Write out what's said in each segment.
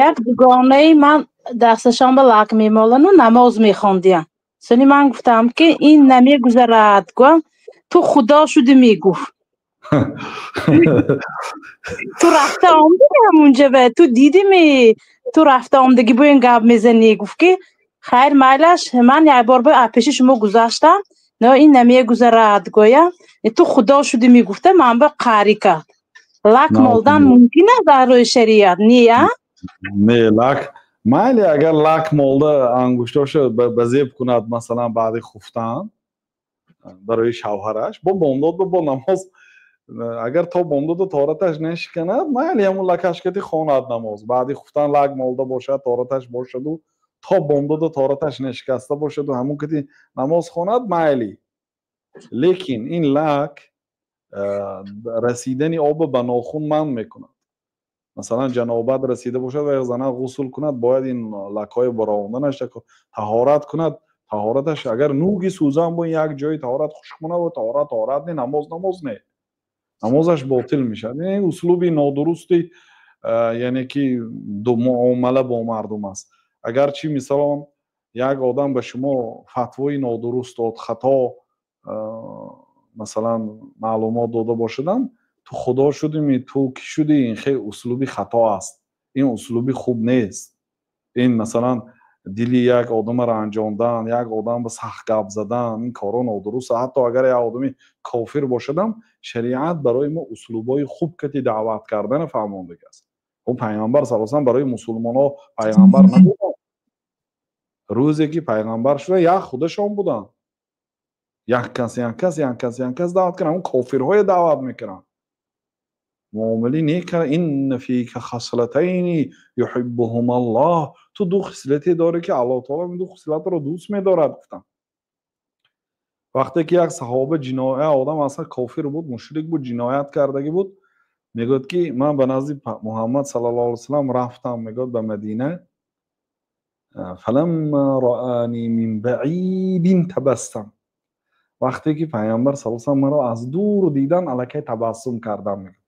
Як дугонаи ман дасташон ба лак мемолану намоз мехондиям. Сони ман гуфтам, ки ин намегузарад, гуфтам, ту худо шудӣ, мегуфт. Ту рафта омадӣ ҳамунҷа ва ту дидӣ, ту рафта омадагӣ бо ин гап мезанӣ. Гуфт, ки хайр, майлаш, ман як бор бо пеши шумо гузаштам, но ин намегузарад, гӯям, ту худо шудӣ, мегуфта, ман ба қарӣ кард. Лак молдан мумкин аст дар рӯи шариат, не, а? Не, лак майли, агар лак молда ангуштошо ба зеб кунад, масалан, баъди хуфтан барои шавҳараш, бо бомдод бо намоз, агар то бомдоду тоҳораташ нашиканад, майли, ҳамун лакашкати хонад намоз. Баъди хуфтан лак молда бошад, тоҳораташ бошаду то бомдоду тоҳораташ нашикаста бошаду ҳамун кати намоз хонад, майли. Лекин ин лак расидани оба ба нохун манъ мекунад. Масалан, ҷанобат расида бошад ва як зана ғусл кунад, бояд ин лакҳои баровонданаш таҳорат кунад. Таҳораташ агар нуги сӯзан бо як ҷои таҳорат хушк монад, ва таҳорат таҳорат не, намоз намоз не, намозаш ботил мешавад. Ин услуби нодурусти, яъне ки муомала бо мардум аст. Агарчи, мисалон, як одам ба шумо фатвои нодуруст дод, хато, масалан, маълумот дода бошадам, ту худо шудими, ту кӣ шудӣ, ин хеле услуби хато аст, ин услуби хуб нест. Ин, масалан, дили як одама ранҷондан, як одам ба сахт гап задан, ин корҳо нодуруст. Ҳатто агар як одами кофир бошадам, шариат барои мо услубҳои хуб кати даъват кардана фаҳмондагааст. Ӯ Пайғамбар са салам барои мусулмонҳо пайғамбар набуданд. Рӯзе ки пайғамбар шуда, як худашон буданд, як кас, як кас, як кас, як кас даъват карданд, он кофирҳое даъват мекунанд, муомилаи нек кард. Инна фика хаслатайни юҳиббуҳум Аллоҳ, ту ду хислате дорӣ, ки Аллоҳ таоло ин ду хислатро дӯст медорад, гуфтам. Вақте ки як саҳоба ҷиноя, одам аслан кофир буд, мушрик буд, ҷиноят кардагӣ буд, мегӯяд, ки ман ба назди Муҳаммад саллаллоҳу алайҳи васаллам рафтам, мегӯяд, ба Мадина. Фаламма раани мин баидин табассам, вақте ки Пайғамбар саллаллоҳу алайҳи васаллам маро аз дур дидан, аллакай табассум кардам, мегӯяд.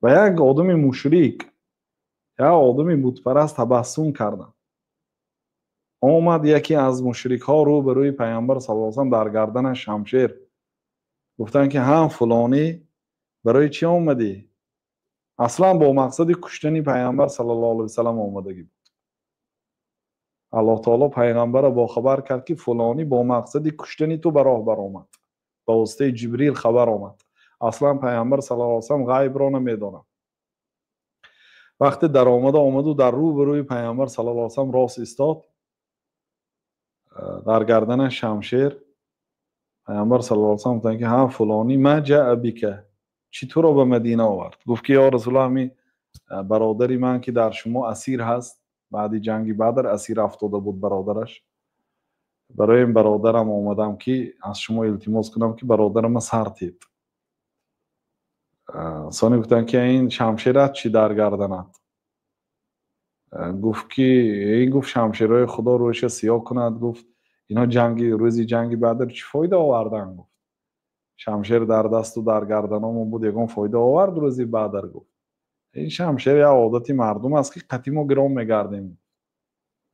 Ва як одами мушрик, як одами бутпараст табассум кардам. Омад яке аз мушрикҳо рӯ ба рӯи Пайғамбар саллаллоҳу алайҳи васаллам, дар гарданаш шамшер. Гуфтанд, ки ҳам фулонӣ, барои чӣ омадӣ? Аслан бо мақсади куштани Пайғамбар саллаллоҳу алайҳи васаллам омадагӣ буд. Аллоҳ таоло пайғамбарро бохабар кард, ки фулонӣ бо мақсади куштани ту ба роҳ баромад. Ба воситаи Ҷибрил хабар омад. Аслан Пайғамбар саллаллоҳу алайҳи васаллам ғайбро намедонад. Вақте даромада омаду дар рӯ ба рӯи Пайғамбар саллаллоҳу алайҳи васаллам рост истод, дар гарданаш шамшер, Пайғамбар саллаллоҳу алайҳи васаллам гуфтанд, ки ҳа фулонӣ, ма ҷаа бика, чӣ туро ба Мадина овард? Гуфт, ки ё Расулуллоҳ, ҳами бародари ман, ки дар шумо асир ҳаст, баъди ҷанги Бадр асир афтода буд бародараш, барои ин бародарам омадам, ки аз шумо илтимос кунам, ки бародарама сар тед. Сони гуфтанд, ки ин шамшерат чӣ дар гарданат? Гуфт, ки ин, гуфт, шамшерҳои Худо рӯяша сиёҳ кунад, гуфт, инҳо ҷанги рӯзи ҷанги Бадр чӣ фоида оварданд? Гуфт, шамшер дар дасту дар гарданомон буд, ягон фоида овард рӯзи Бадр? Гуфт, ин шамшер як одати мардум аст, ки қати мо гирон мегардем,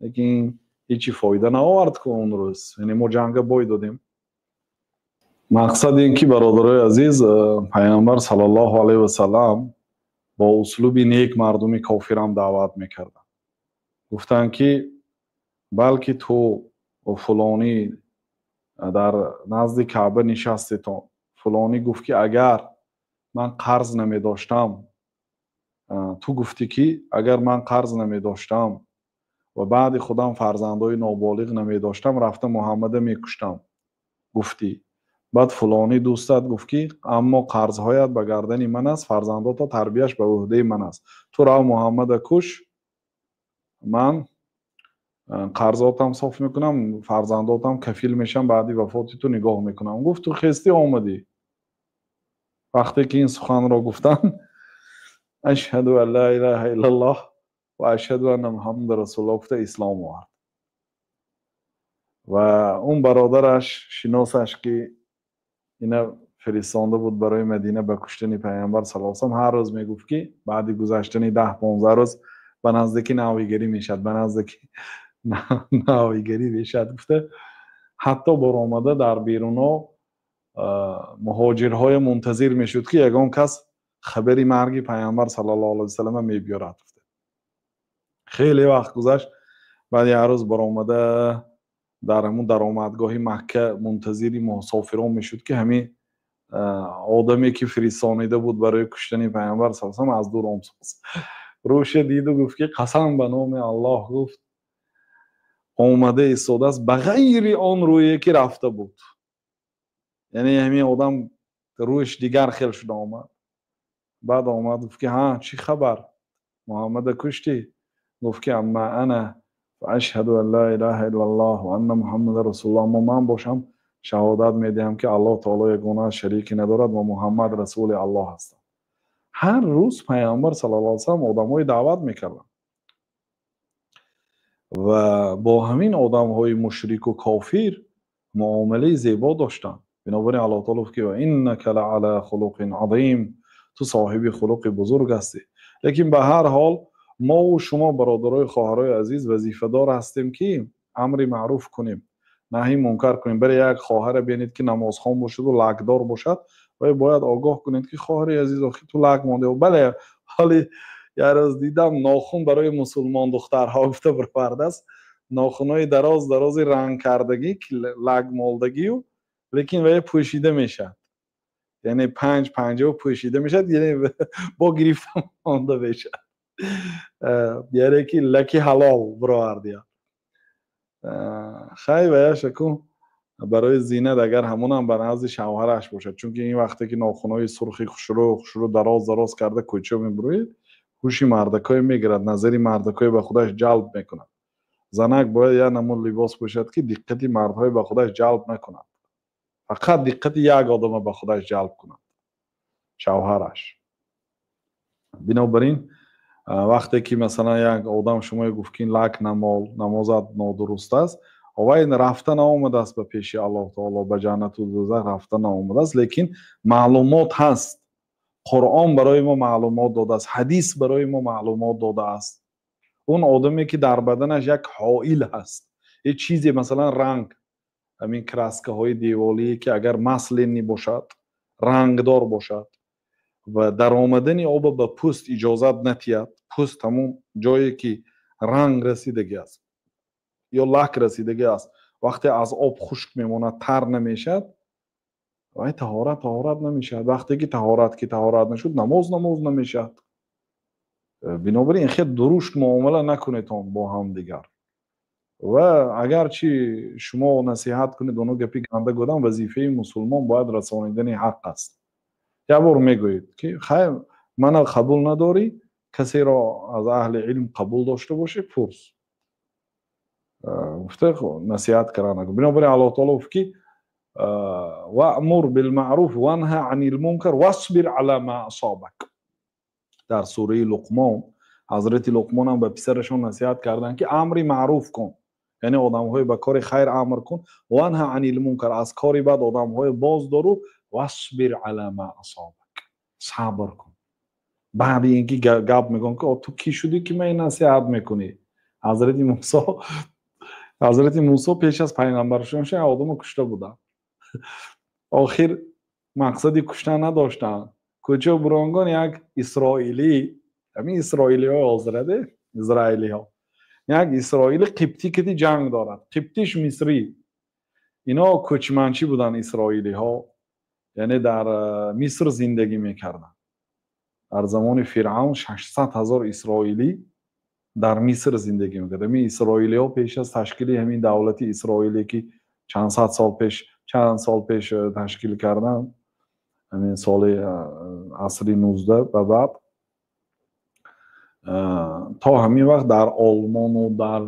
лекин ҳечи фоида наовард ку он рӯз, яъне мо ҷанга бой додем. Мақсад ин ки, бародарои азиз, Пайғамбар саллаллоҳу алайҳи васаллам бо услуби нек мардуми кофирам даъват мекарданд. Гуфтанд, ки балки ту фулонӣ дар назди Каъба нишастетон, фулонӣ гуфт, ки агар ман қарз намедоштам, ту гуфтӣ, ки агар ман қарз намедоштам ва баъди худам фарзандои ноболиғ намедоштам, рафта Муҳаммада мекуштам, гуфтӣ. Баъд фулонӣ дӯстат гуфт, ки аммо қарзҳоят ба гардани ман аст, фарзандото тарбияш ба ӯҳдаи ман аст, ту рав, Муҳаммада куш, ман қарзотам соф мекунам, фарзандотам кафил мешам, баъди вафоти ту нигоҳ мекунам, гуфт. Ту хестӣ омадӣ. Вақте ки ин суханро гуфтан, ашҳаду ан ла илаҳа иллаллоҳ ва ашҳаду анна Муҳаммада расулуллоҳ гуфта ислом овард. Ва он бародараш, шиносаш, ки ина Фиристонда буд барои Мадина ба куштани Пайғамбар саллаллоҳу алайҳи васаллам, ҳар рӯз мегуфт, ки баъди гузаштани 10-15 рӯз ба наздики навигарӣ мешавад, ба наздики навигарӣ мешавад гуфта, ҳатто баромада дар беруно муҳоҷирҳое мунтазир мешуд, ки ягон кас хабари марги Пайғамбар саллаллоҳу алайҳи васаллама мебиёрад. Хеле вақт гузашт, баъд як рӯз баромада дар ҳамун даромадгоҳи Макка мунтазири мусофирон мешуд, ки ҳамин одаме, ки фиристонида буд барои куштани Пайғамбар саллаллоҳу алайҳи васаллам, аз дур омсоз. Рӯше диду гуфт, ки қасам ба номи Аллоҳ, гуфт, омада истодааст ба ғайри он рӯе, ки рафта буд. Яъне ҳамин одам рӯяш дигар хел шуда омад. Баъд омад, гуфт, ки ҳа, чӣ хабар, Муҳаммада куштӣ? Гуфт, ки амма ана фаашҳаду ан ла илаҳа иллаллоҳ ва анна Муҳаммада расулуллоҳ. Аммо ман бошам, шаҳодат медиҳам, ки Аллоҳ таоло ягона шарике надорад ва Муҳаммад расули Аллоҳ ҳастанд. Ҳар рӯз Пайғамбар саллаллоҳу алайҳи васаллам одамҳои даъват мекарданд ва бо ҳамин одамҳои мушрику кофир муомилаи зебо доштанд. Бинобар ин Аллоҳ таоло гуфт, ки ва иннака лаала хулуқин азим, ту соҳиби хулуқи бузург ҳастӣ. Лекин ба ҳар ҳол мову шумо, бародарои хоҳарои азиз, вазифадор ҳастем, ки амри маъруф кунем, наҳи мункар кунем. Баре як хоҳаре бинед, ки намозхон бошаду лакдор бошад, вай бояд огоҳ кунед, ки хоҳари азиз, охи ту лак монде. Бале, ҳоли як рӯз дидам, нохун барои мусулмон духтарҳо гуфта бировардааст, нохунҳои дароз дарози рангкардагӣ, лак молдагию, лекин вай пӯшида мешавад, яъне панҷ панҷао пӯшида мешавад, яъне бо гирифта монда мешавад, яъне ки лаки ҳалол бировардия. Хай, ваяшаку барои зинат, агар ҳамонам ба назди шавҳараш бошад, чунки ин вақте ки нохунҳои сурхи хушрӯ хушрӯ дароз дароз карда кӯча мебурӯед, ҳуши мардакое мегирад, назари мардакое ба худаш ҷалб мекунад. Занак бояд як намуд либос пӯшад, ки диққати мардҳое ба худаш ҷалб накунад, фақат диққати як одама ба худаш ҷалб кунад, шавҳараш. Бинобар ин вақте ки масалан як одам шумое гуфт, ки лак намол, намозат нодуруст аст, вай рафта наомадааст ба пеши Аллоҳ таоло, ба ҷаннату дӯзах рафта наомадааст, лекин маълумот ҳаст. Қуръон барои мо маълумот додааст, ҳадис барои мо маълумот додааст. Он одаме, ки дар баданаш як ҳоил ҳаст, як чизе, масалан ранг, ҳамин краскаҳои деволие, ки агар масленный бошад, рангдор бошад ва даромадани оба ба пӯст иҷозат натиҳад, пӯст ҳамон ҷое, ки ранг расидагӣ аст ё лак расидагӣ аст, вақте аз об хушк мемонад, тар намешавад, вай таҳорат таҳорат намешавад. Вақте ки таҳорат ки таҳорат нашуд, намоз намоз намешавад. Бинобар ин хел дурушт муомила накунедон бо ҳамдигар. Ва агарчи шумо насиҳат кунед, оно гапи ганда гӯдан, вазифаи мусулмон бояд расонидани ҳақ аст. Як бор мегӯед, ки хайр, мана қабул надорӣ, касеро аз аҳли илм қабул дошта бошӣ, пурс гуфта насиҳат карда накун. Бинобар ин Аллоҳ таоло гуфт, ки ваъмур билмаъруф ванҳа анил мункар васбир ала ма асобак. Дар сураи Луқмон Ҳазрати Луқмон ҳам ба писарашон насиҳат карданд, ки амри маъруф кун, яъне одамҳое ба кори хайр амр кун, ванҳа анил мункар, аз кори бад одамҳое боз дору, васбир ала ма асобак, сабр кун. Баъди ин ки гап мекун, ки ту кӣ шудӣ, ки ман насиҳат мекунӣ? Ҳазрати Мусо пеш аз пайғамбар шудан як одамо кушта буданд. Охир мақсади куштан надоштанд. Кӯча буронгон як исроилӣ, ҳамин исроилиҳо ҳозираде, израилиҳо, як исроили қибтӣ кити ҷанг дорад, қибтиш мисрӣ. Ино кӯчманчӣ буданд, исроилиҳо, яъне дар Миср зиндагӣ мекарданд. Дар замони Фиръавн 600 000 исроилӣ дар Миср зиндагӣ мекард. Ҳамин исроилиҳо пеш аз ташкили ҳамин давлати исроиле, ки чанд сад сол пеш, чанд сол пеш ташкил карданд, ҳамин соли асри 19 ба баъд, то ҳамин вақт дар Олмону дар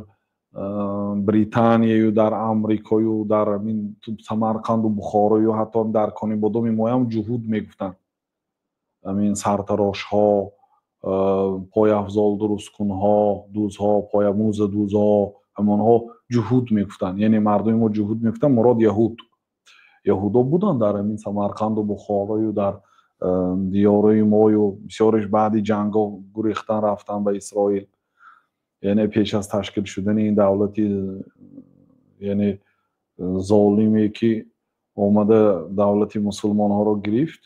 Британияю дар Амрикою дар ҳамин Самарқанду Бухорою ҳатто дар Конибодоми моям ҷуҳуд мегуфтанд. Ҳамин сартарошҳо, пояфзол дурусткунҳо, дӯзҳо, поямӯзадӯзҳо, ҳамонҳо ҷуҳуд мегуфтанд. Яъне мардуми мо ҷуҳуд мегуфтанд, мурод яҳуд. Яҳудо буданд дар ҳамин Самарқанду Бухорою дар диёрои мою, бисёреш баъди ҷанго гурехтан рафтан ба Исроил, яъне пеш аз ташкил шудани ин давлати, яъне золиме ки омада давлати мусулмонҳоро гирифт,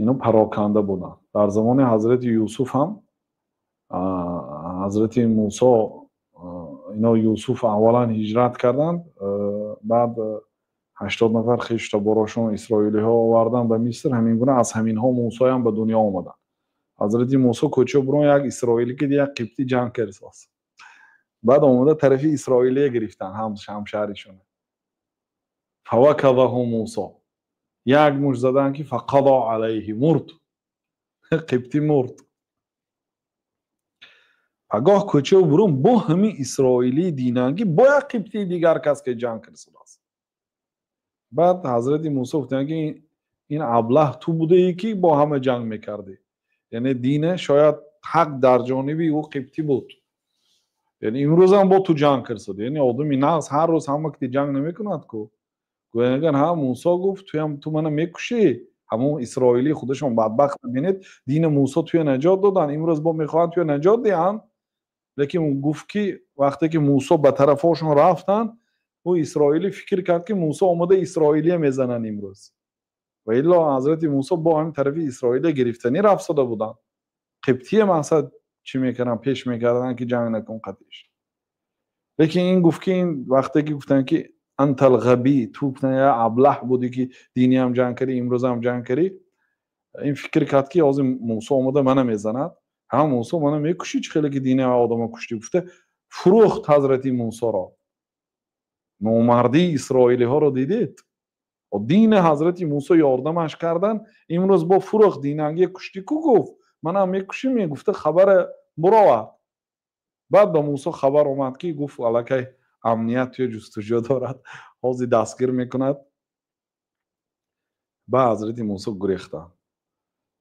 ино пароканда буданд. Дар замони ҳазрати Юсуф ҳам ҳазрати Мусо, ино Юсуф аввалан ҳиҷрат карданд, баъд 80 нафар хештаборошон исроилиҳо оварданд ба Миср. Ҳамин гуна аз ҳаминҳо Мусоям ба дунё омаданд. Ҳазрати Мусо кӯча бурон, як исроилӣ ки як қибтӣ ҷанг кардааст, баъд омада тарафи исроилия гирифтанд ҳамшаҳришон. Фаваказаҳу Мусо, як муш заданд ки фақадо алайҳи, мурд, қибтӣ мурд. Пагоҳ кӯчаву бурун бо ҳамин исроилии динангӣ бо як қибтии дигар кас ки ҷанг кардааст. Баъд ҳазрати Мусо гуфтанд ки ин аблаҳ ту будаӣ ки бо ҳама ҷанг мекардӣ, яъне дина шояд ҳақ дар ҷониби ӯ қибтӣ буд, яъне имрӯзам бо ту ҷанг кардааст. Яъне одами нағз ҳар рӯз ҳама ки ҷанг намекунад ку. Гӯянган ҳа, Мусо гуфт туям ту мана мекушӣ. Ҳамон исроилӣ худашон бадбахт, бинед, дини Мусо туя наҷот доданд, имрӯз бо мехоҳанд туя наҷот диҳанд. Лекин гуфт ки вақте ки Мусо ба тарафҳошон рафтанд, ӯ исроилӣ фикр кард ки Мусо омада исроилия мезананд имрӯз, ва илло ҳазрати Мусо бо ҳамин тарафи исроилия гирифтанӣ рафтода буданд. Қибтия мақсад чӣ мекарданд, пеш мекарданд ки ҷанг накун қатиш. Лекин ин гуфт ки ин вақте ки гуфтанд ки антал ғабӣ, ту гуфтанд я аблаҳ будӣ ки диниам ҷанг кардӣ, имрӯзам ҷанг кардӣ, ин фикр кард ки ҳозир Мусо омада мана мезанад, ҳа Мусо мана мекушӣ, чӣ хеле ки дини одама куштӣ, гуфта фурӯхт ҳазрати Мусоро. Номардии исроилиҳоро дидед? Дини ҳазрати Мусо ёрдамаш кардан, имрӯз бо фурӯхт, динангия куштӣ ку, гуфт манам мекушӣ, мегуфта хабара буровард. Баъд ба Мусо хабар омад ки гуфт аллакай амният туя ҷустуҷӯ дорад, ҳозир дастгир мекунад. Ба ҳазрати Мусо гурехтанд,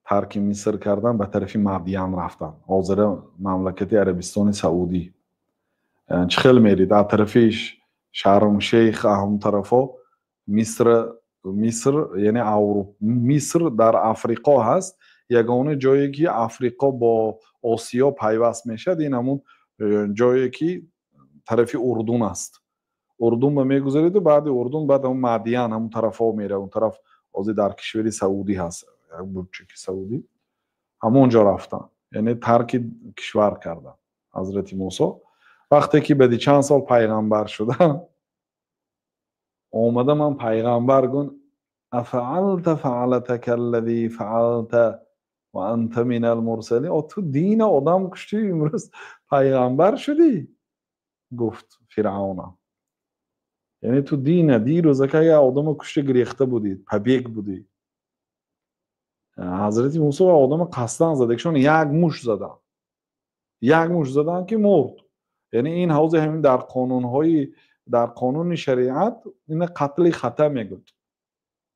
тарки Миср кардан, ба тарафи Мадиян рафтанд, ҳозира мамлакати Арабистони Саудӣ. Чӣ хел мерид аз тарафи Шарм-Шейх, ҳамон тарафҳо Миср, яъне Миср дар Африқо ҳаст. Ягона ҷое ки Африқо бо Осиё пайваст мешавад, ин ҳамон ҷое ки тарафи Урдун аст. Урдун ба мегузариду баъди Урдун баъд ҳамон Мадиян, ҳамон тарафҳо меравад. Он тараф ҳозир дар кишвари Саудӣ ҳаст, як бурчаки Саудӣ, ҳамон ҷо рафтанд, яъне тарки кишвар карданд ҳазрати Мусо. Вақте ки баъди чанд сол пайғамбар шуданд, омада ман пайғамбар гун афаалта фаалатака аллази фаалта ва анта минал мурсалин, о ту дина одам куштӣ, имрӯз пайғамбар шудӣ, гуфт Фиръавна. Яъне ту дина дирӯзака як одама кушта гирехта будӣ, побег будӣ. Ҳазрати Мусо одама қасдан зада, кишон як муш заданд, як муш заданд ки мурд. Яъне ин ҳавзи ҳамин дар қонунҳои, дар қонуни шариат ина қатли хата мегӯяд,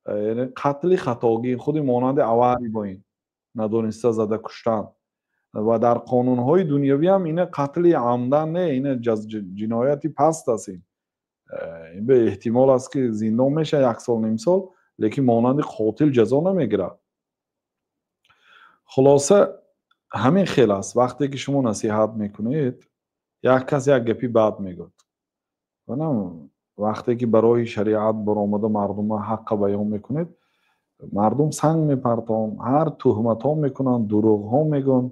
яъне қатли хатогӣ, худи монанди аварӣ бо ин надониста зада куштан. Ва дар қонунҳои дунявӣ ҳам ина қатли амдан не, ина ҷинояти паст аст. Ин бе эҳтимол аст ки зиндон мешавад як сол, ним сол, лекин монанди қотил ҷазо намегирад. Хулоса ҳамин хел аст. Вақте ки шумо насиҳат мекунед, як кас як гапи бад мегӯяд, вақте ки ба роҳи шариат баромада мардума ҳаққа баён мекунед, мардум санг мепартон, ҳар туҳматҳо мекунанд, дурӯғҳо мегӯянд.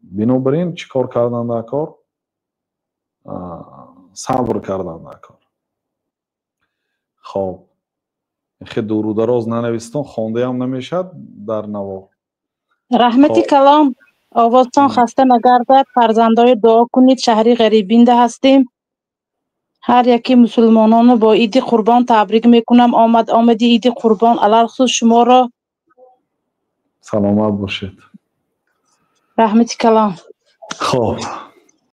Бинобар ин чӣ кор кардан дар кор? Сабр кардан дар кор. Хоб, хе дуру дароз нанавистон, хондаям намешавад дар навор. Раҳмати калом, овозтон хаста нагардад, фарзандои дуо кунед, шаҳри ғарибинда ҳастем. Ҳар яки мусулмононо бо Иди Қурбон табрик мекунам. Омад омади Иди Қурбон, алалхусус шуморо. Саломат бошед. Раҳмати калом. Хоб.